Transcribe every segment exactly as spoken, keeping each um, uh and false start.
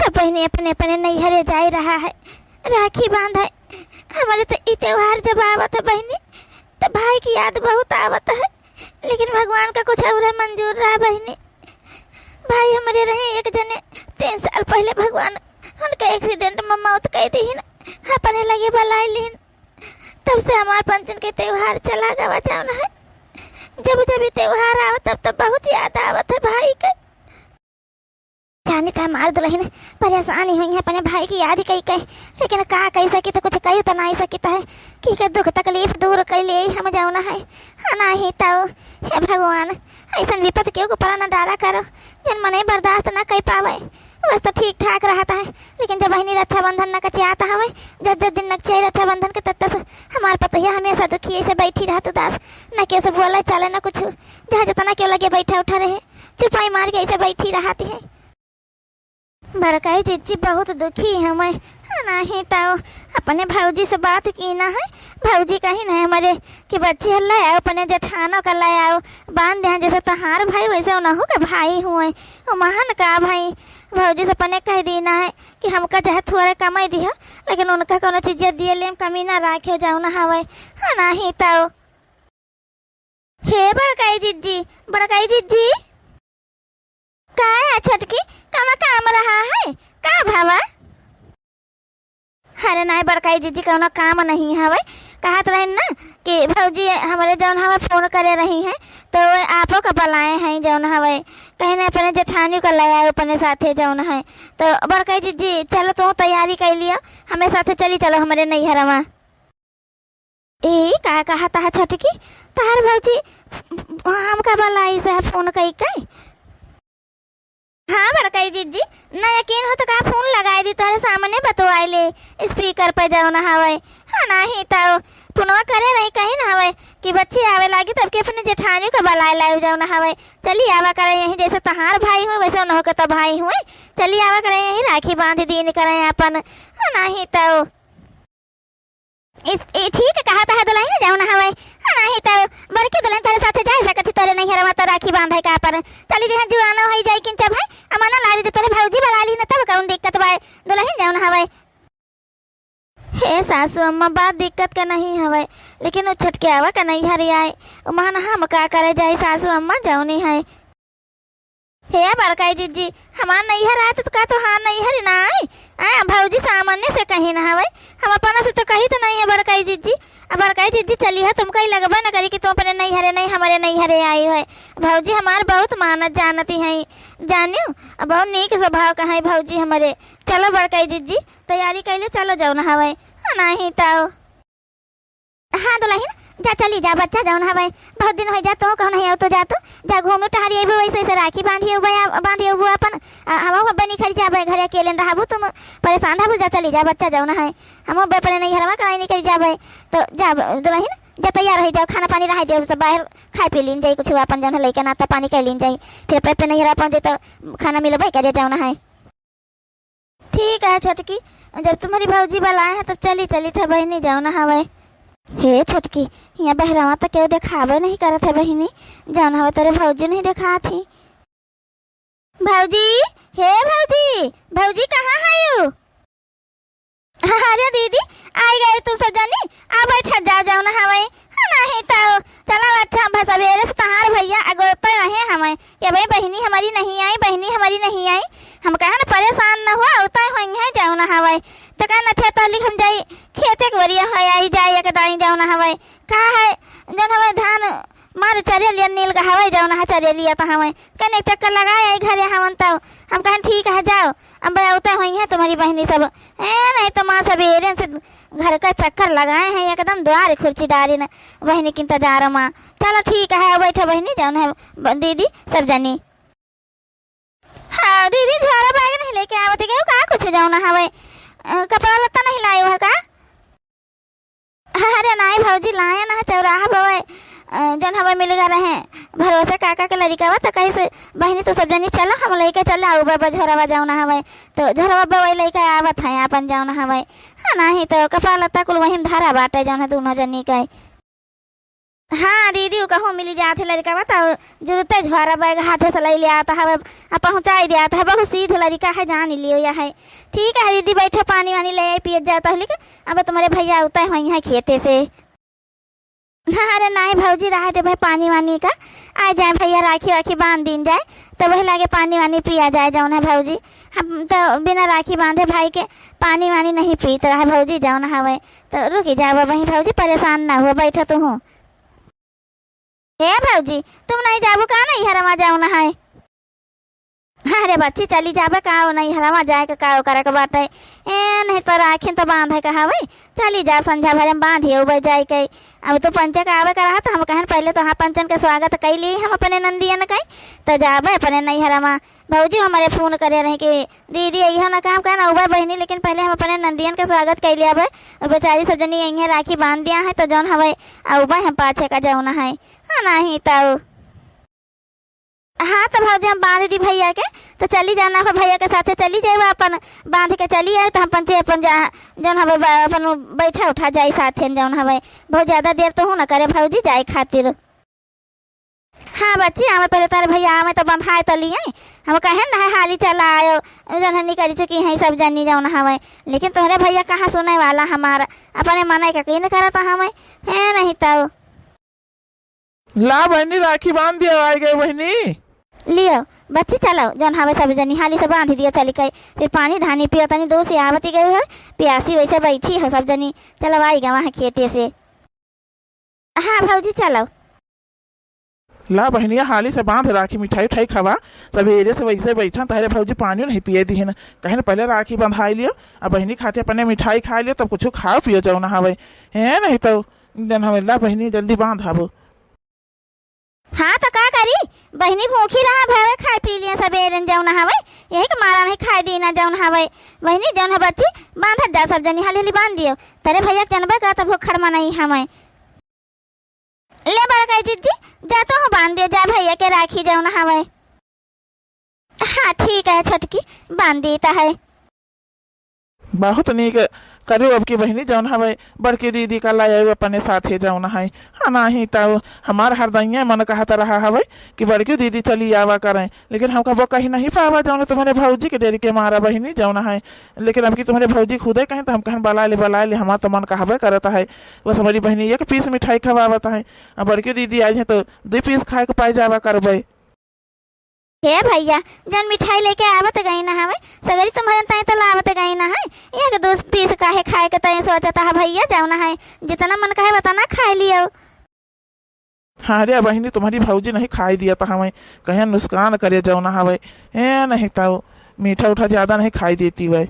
तो बहिनी अपने अपने नैहरे जाए रहा है, राखी बांधे। हमरे तो ई त्योहार जब आवत है बहिनी, तो भाई की याद बहुत आवत है, लेकिन भगवान का कुछ और मंजूर रहा बहिनी। भाई हमरे रहे एक जने, तीन साल पहले भगवान उनका एक्सीडेंट में मौत कई दीहिन, अपने लगे बुलाए लीन। तब से हमार पंचन के त्योहार चला गवा जौन है। जब जब ये त्योहार आवत तब तब बहुत याद आवत है भाई के। जानी त हमार दुलहिन परेशानी हुई है अपने भाई की याद कई के, लेकिन का कई सकी त कुछ कई त नाहीं सकी त है कि के दुख तकलीफ दूर कई ले हम जौन है। हाँ, नाहीं तो हे भगवान, ऐसन विपद केहू के ऊपर न डाला करो, जन मनई बर्दाश्त न कई पावे। बस तो ठीक ठाक रहत है, लेकिन जब बहिनी रक्षाबंधन नकचियात हवे, जस जस दिन नकचियाई रक्षाबंधन के, तस तस हमार पतोहिया हमेशा दुखी ऐसे बैठी रहत उदास, न केहू से बोले चाले न कुछ, जहाँ जतना केहू लगे बैठा उठा रहे, चुपाई मार के ऐसे बैठी रहत है। बड़काई जिज्जी बहुत दुखी हमें, नाहीं तो अपने भौजी से बात की ना है। भौजी कही ना हमरे कि बच्ची हल्ला आओ, अपने जेठानो का ले आओ, बांध दे, जैसे तोहार भाई वैसे उनहु के भाई हुए, वो महान का भाई। भौजी से अपने कह दी ना है कि हमका चाहे थोड़े कमाई दिहो, लेकिन उनका कोनो चीजें दिए ले में कमी ना राखे जौन हवे। हाँ, नाहीं तो। हे बड़काई जिज्जी, बड़काई जिज्जी। का है छोटकी, कौनो काम रहा है? का भवा? अरे नाहीं बड़काई जिज्जी, कौनो काम नहीं हवे। कहत रही ना कि भौजी हमरे जौन हवे फोन करे रही हैं, तो वो आपो का बुलाए हैं जौन हवे, कहीं ना अपने जेठानी का ले आए अपने साथे जौन है। तो बड़काई जिज्जी, चलो तू तैयारी कर लियो, हमें साथे चली चलो हमरे नैहरवा। ए, का कहत है छोटकी, तोहार भौजी हमका बुलाई से फोन कई के? हाँ बड़काई जिज्जी, ना यकीन हो तो का फोन लगाई दी, तोहरे सामने बतवाई ले, स्पीकर पे जौन हवे। हाँ, नाहीं तो फोनवा करे रही, कही ना हवे कि बच्ची आवे लागी तब के अपने जेठानी का बुलाए लाए जौन हवे। चली आवा करे यहीं, जैसे तोहार भाई हुए वैसे उनहु के तो भाई हुए। चली आवा करे यहीं, राखी बांध दीन करे अपन। हाँ, नाहीं तो इस, ई ठीक कहत है दुलहिन जौन हवे। हाँ, नाहीं तो बड़की दुलहिन तोरे साथे जाए सकत ही तोरे नैहरवा तो राखी बांधे का पर। चली जहाँ जुआनो होई जाई किन जब है, अमना ला दे तोरे भौजी बुला ली न तब कौन दिक्कत बा दुलहिन जौन हवे। हे सासू अम्मा, बात दिक्कत का नहीं हवे, लेकिन वो छटके आवा का नैहर आए, वो महान हम का करे जाए सासू अम्मा जौनी है। हे बड़काई जिज्जी, हमार नैहर आए तो का तोहार नैहर ना आए? आ, भौजी सामने से कही ना हवे, हम अपना से तो कही तो नहीं है बड़काई जिज्जी। अब बड़काई जिज्जी चली है, तुमका ही लगबे न करी कि तुम अपने नैहरे नहीं, हमरे नैहरे आई है। भौजी हमार बहुत मानत जानती हैं, जानियो, अब बहुत नीक स्वभाव का है भौजी हमरे। चलो बड़काई जिज्जी, तैयारी कैले चलो जौन हवे, हाँ, नाहीं तो। हाँ दुलहिन, जा चली जा बच्चा जौन हवे, बहुत दिन होइ जा तो कहूँ नहीं आओ तो जा तू, जा घूमी टहरी अइबू, वैसे वैसे राखी बांधी अइबू, बांधी अइबू अपन, आ, हम बनी खरी जाबे घरे अकेले न रहबू, तुम परेशान रहबू, जा चली जा बच्चा जौन है, हम अपने नैहरवा कराई निकल जाबे, तो जा ब-, दुलहिन, जा तैयार होइ जाओ, खाना पानी रह जाओ, सब बाहर खाए पी लीन जाई, कुछ अपन जौन है लइके नाश्ता पानी कर लीन जाई, फिर अपने अपने नैहरवा पहुँच जाई तो खाना मिलबे करे जौन है। ठीक है छोटकी, जब तुम्हारी भौजी बुलाए हैं तब चली, चली थे बहिनी जौन हवे। हे छोटकी, यहाँ बहरवा तो केहू देखावे नहीं करत है बहिनी, जौन हवे तोरे भौजी नहीं देखात ही। भौजी, हे भौजी, भौजी कहाँ है यू? अरे दीदी, आई गए तुम सब जनी, आ बैठा जाओ जौन हवे। हाँ, नाहीं तो चलो, अच्छा, हम सबेरे से तोहार भैया अगोरते रहे हमें कि भाई बहिनी हमारी नहीं आई, बहिनी हमारी नहीं आई। हम कहा ना परेशान न हुआ, उताय होई है जौन हवे। तो कहना अच्छा, तो लिख हम जाई खेते के ओरिया है, आई जाए एक दाई जौन हवे। का है जौन हवे धान मार चरेलिया नील का हवे जौन है चरेलिया तो हवे। कहने एक चक्कर लगाए आई घरे हवन तो हम कहन ठीक है जाओ, अब उताय होई है तुम्हारी बहिनी सब। ए, नहीं तो माँ सबेरे से घर का चक्कर लगाए हैं, एकदम द्वार खुर्ची डारी न बहिनी के इंतजार मा। चलो ठीक है, बैठो बहिनी, जौन है ब-, दीदी सब जनी। हाँ दीदी, झोरा बैग नहीं लेके आवत गए का कुछ जौन हवे, अ, कपड़ा लत्ता नहीं लाए हो का? अरे नाहीं भौजी, लाए ना, चौराहा पे वही, अ, जौन हवे मिल गए रहे भरोसे काका के लड़िकवा, तो कही से बहिनी तो सब जनी चलो, हम लेके चले आऊ बा झोरवा जौन हवे। तो झोरवा बा वही लेके आवत है अपन जौन हवे। हाँ, नाहीं तो कपड़ा लत्ता कुल वहीं में धरा बाटे जौन है दोनों जनी के। हाँ दीदी, उ कहूँ मिली जात है लड़िका, बताओ, जुरुते झोरा बैग हाथे से लइ ले आत हवे, आ पहुँचाइ देत है, बहुत सीध लड़िका है, जान लियो या है। ठीक है दीदी, बैठो, पानी वानी ले आई, पियत जात है, लेकिन अब तुम्हरे भइया उतै होइहैं खेते से। हाँ, अरे नाहीं भौजी, रहा दे भाई पानी वानी का, आइ जाए भइया, राखी वाखी बाँध दीन जाए, तो वही लागे पानी वानी पिया जाए, जौन है भौजी। हम तो बिना राखी बाँधे भाई के पानी वानी नहीं पीत रहा भौजी, जौन हवे। तो रुकि जाओ वहीं भौजी, परेशान ना हुआ, बैठो तुहूँ। ए भौजी, तुम नहीं जाबू का नैहरवा, जौन है? अरे बच्ची, चली जाबे का, ओ नैहरवा जाए के का, ओ करे के बाटे? ए, नहीं तो राखी तो बाँधे के हवे, चली जाब, संझा भरे में बाँधि अउबे जाए के। अब तो पंचे के आवे के रहा, तो हम कहन पहिले तो हाँ, पंचन के स्वागत कइ ली हम अपने नंदियन के, तो जाबे अपने नैहरवा। भौजी हमरे फोन करे रहे कि दीदी अइहो ना, का हम कहन अउबे बहिनी, लेकिन पहिले हम अपने नंदियन के स्वागत कइ लियाबे। और बेचारी सब जनी यहीं राखी बाँध दिया है, तो जौन हवे अउबे हम पाछे का जौन है। हाँ, नहीं तो हाँ, तो भौजी हम बाँध दी भइया के, तो चली जाना हो, भइया के साथे चली जाए, अपन बाँध के चली आए, तो हम पंचे अपन जा, जौन हवे बा-, अपन बैठा उठा जाए साथे, जौन हवे। बहुत ज्यादा देर तो हूँ ना करे भौजी जाए खातिर। हाँ बच्ची, आवे पहिले तोहरे भइया आवे तो बँधाए तो लिए, हम कहे ना है हाली चला आयो, जौन है निकल चुकी हैं सब जनी जौन हवे, लेकिन तोहरे भइया कहाँ सुने वाला हमारा, अपने मने के कीन करत हवे, है नहीं तो। ला बहिनी, राखी बाँध दियो, आइ गए बहिनी। लियो बच्ची, चलो, जौन हवे सब जनी हाली से बाँध दियो, चली के फिर पानी धानी पियो, तनी दूर से आवती गई है, प्यासी वैसे बैठी है सब जनी। चलो, आइ गए वहाँ खेते से। हाँ भौजी, चलो। ला बहिनिया, हाली से बाँध राखी, मिठाई उठाई खवा, सबेरे से वैसे बैठन, तहरे भौजी पानियो नहीं पिए दिहिन। कहिन पहिले राखी बँधाई लियो, अब बहिनी खातिर अपने मिठाई खाइ लियो, तब कुछ खाओ पियो जौन हवे, है नहीं तो। जौन हवे, ला बहिनी, जल्दी बाँध आबो। हाँ, तो का करी? बहिनी भूखी रहा, भवे खाए पी लिए सबेरे जौन हवे, यही के मारा नहीं खाए दीना जौन हवे। बहिनी, जौन है बच्ची, बाँधत जाओ सब जनी, हाली हाली बाँध दियो। तोहरे भइया के जनबे का, तब भूखड़ मनई हवे। ले बड़काई जिज्जी, जा तो हूँ बाँध दियो, जा भइया के राखी जौन हवे। हाँ, ठीक है छोटकी, बाँध दी त है। बहुत नीक करू अब की बहिनी, जौन हवे बड़की दीदी का लायउ अपने साथे जौन है। हाँ, नाहीं तउ हमार हरदइया मन कहत रहा हवे कि बड़की दीदी चली आवा करें, लेकिन हम कबो कहि नहीं पावा, जौन तुम्हरे भौजी के डेर के मारा बहिनी जौन है। लेकिन अब की तुम्हरे भौजी खुदे कहें तो हम कहें, "बलाइ ले, बलाइ ले, हमार तो मन कहबे करत है।" बस हमरी बहिनी एक piece मिठाई खवावत है, अब बड़की दीदी आइ हैं तो दुइ piece खाए के पाइ जावा करबे। हे भइया, जौन मिठाई लेके आवत गइन हवे, सगरी तुम्हरे ताईं तो लावत गइन है। एक दो piece काहे खाए के ताईं सोचत है भइया, जौन है, जितना मन कहे उतना खाइ लियो। हाँ रे बहिनी, तुम्हरी भौजी नहीं खाइ दियत हवे, कहें नुकसान करे जौन हवे। ए, नहीं तउ मीठा उठा ज्यादा नहीं खाइ देती वै।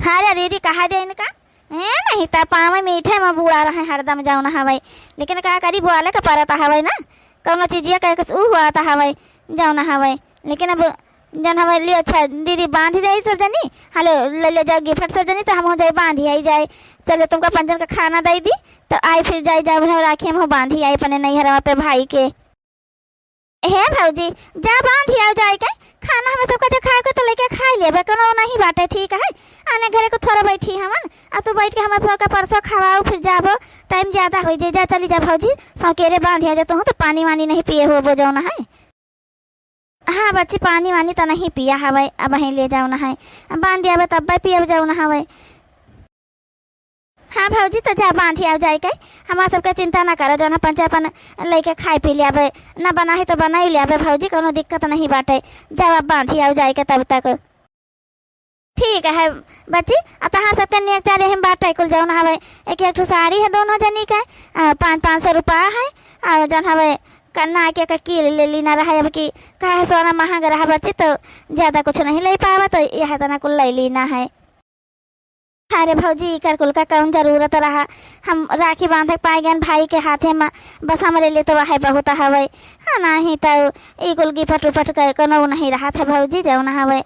हाँ रे दीदी, कहा दे इनका, ए, नहीं त पावे मीठे में बूड़ा रहे हरदम जौन हवे, लेकिन का करी, बोले के परत हवे ना, कौनो चीजिया कहे के ऊ हुआ त हवे जौन हवे। लेकिन अब जौन हवे, लियो, अच्छा दीदी, बाँधि दे सब जनी, हेलो, ले, ले जाओ gift सब जनी, तो हम हो जाए बाँधि आई जाए। चलो, तुमका पंचन का खाना दइ दी, तो आई फिर जाए, जाए हम राखी हम हो बाँधि आई अपने नैहरवा पे भाई के। हे भौजी, जा बाँधि आउ जाए के, खाना हमें सबका जे खाए के तो लेके खाइ लेबे, कोनो नहीं बाटे, ठीक है। आने घरे को थोड़ा बैठी हमन, आ तू बैठ के हमें पोका परसो खवाओ, फिर जाबो, time ज्यादा होइ जाए, जा चली जा भौजी, सौकेरे बाँधि आउ जा, तू तो पानी वानी नहीं पिए होबो जौन है। हाँ बच्ची, पानी वानी तो नहीं पिया हवे, अबहीं ले जौन है, बाँध दियाबे तब्बे पियब जौन हवे। हाँ भौजी, तो जा बाँधि आउ जाए के, हमार सबके चिंता ना करो, जौन पंचे अपन लेके खाइ पी लियाबे, ना बनाही तो बनाइ लियाबे भौजी, कौनो दिक्कत नहीं बाटे। जाओ अब बाँधि आउ जाए के तब तक। ठीक है बच्ची, अब तहाँ सबके नेक चारे हम बाटे कुल जौन हवे, एक एक ठो साड़ी है दोनों जनी के, आ, पाँच पाँच सौ रुपया है, और जौन हवे कन्ना के, के कील ले लीना रहे, अब की काहे सोना महँग रहा बच्ची, तो ज्यादा कुछ नहीं ले पावा, तो यह तना कुल ले लीना है। अरे भौजी, इकर कुल का कौन जरूरत रहा? हम राखी बाँधे के पाए गएन भाई के हाथे में, बस हमरे लिए तो वह बहुत हवे। हाँ, नाहीं तो ई कुल gift उपट के कोनो नहीं रहत है भौजी, जौन हवे।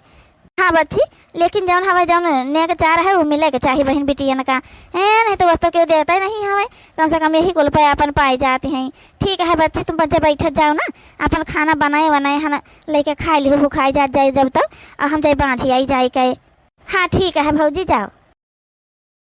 हाँ बच्ची, लेकिन जौन हवे, जौन नेक चार है, उ मिले के चाही बहिन बिटियन का। ए, नहीं तो वस्तु केहू देते नहीं हवे, कम से कम यही कुल पे अपन पाए जाती हैं। ठीक है बच्ची, तुम बच्चे बैठत जाओ ना, अपन खाना बनाए वनाए है ना, लेके खाइ लिहो, भुखाइ जात जाए जब तक, और हम जाए बाँधि आई जाए के। हाँ, ठीक है भौजी, जाओ।